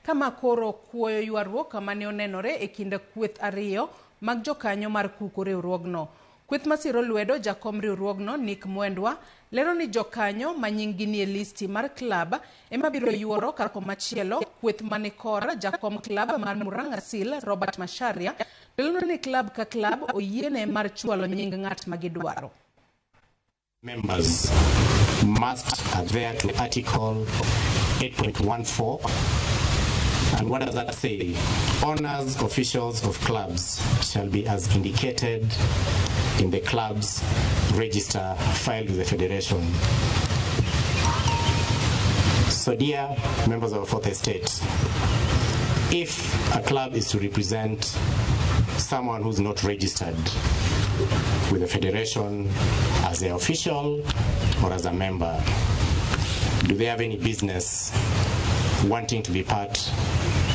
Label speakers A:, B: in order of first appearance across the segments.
A: Kama koro kuoyo ywaruok mane onenore e kind kweth ariyo mag jokanyo mar kuku riwruogno. Kweth masiro lwedo jakom riwruogno Nick Mwendwa lero ni jokanyo ma nying-gi nie listi mar klab ema biro yuoro ka komachielo kweth mani kor jakom klab mar Murang'a Seal Robert Macharia lero ni klab ka klab oyiene mar chwalo nying ng'at ma gidwaro.
B: Members must adhere to Article 8.14. And what does that say? Owners, officials of clubs shall be as indicated in the club's register filed with the Federation. So, dear members of the Fourth Estate, if a club is to represent someone who's not registered with the Federation as their official or as a member, do they have any business wanting to be part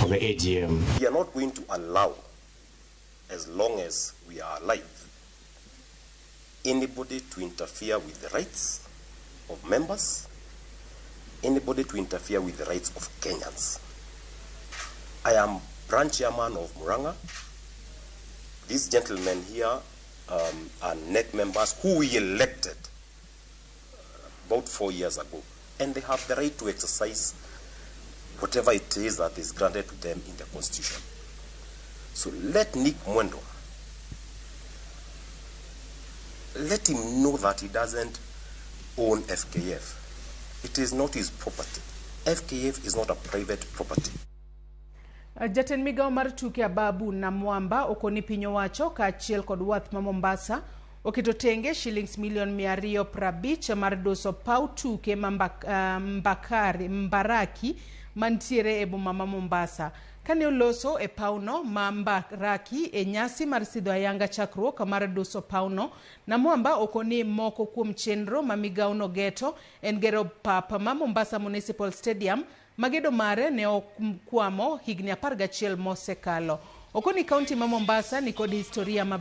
B: of the AGM?
C: We are not going to allow, as long as we are alive, anybody to interfere with the rights of members, anybody to interfere with the rights of Kenyans. I am branch chairman of Murang'a. These gentlemen here are NEC members who we elected about 4 years ago, and they have the right to exercise whatever it is that is granted to them in the Constitution. So let Nick Mwendwa, let him know that he doesn't own FKF. It is not his property. FKF is not a private property.
A: Jatend migawo mar tuke Ababu Namwamba okoni piny owacho kaachiel kod wath ma Mombasa oketo tenge shillings milion 250 mar doso paw tuke ma Mbakari, Mbaraki mantiere e boma ma Mombasa. Kane oloso e pawno ma Mbaraki e nyasi mar sidho ayanga chakruok mar doso pawno, Namwamba okoni moko kuom chenro ma migawono geto en gero pap ma Mombasa Municipal Stadium magedo mare ne okwamo higni 11 mosekalo. Okoni kaunti ma Mombasa nikod historia ma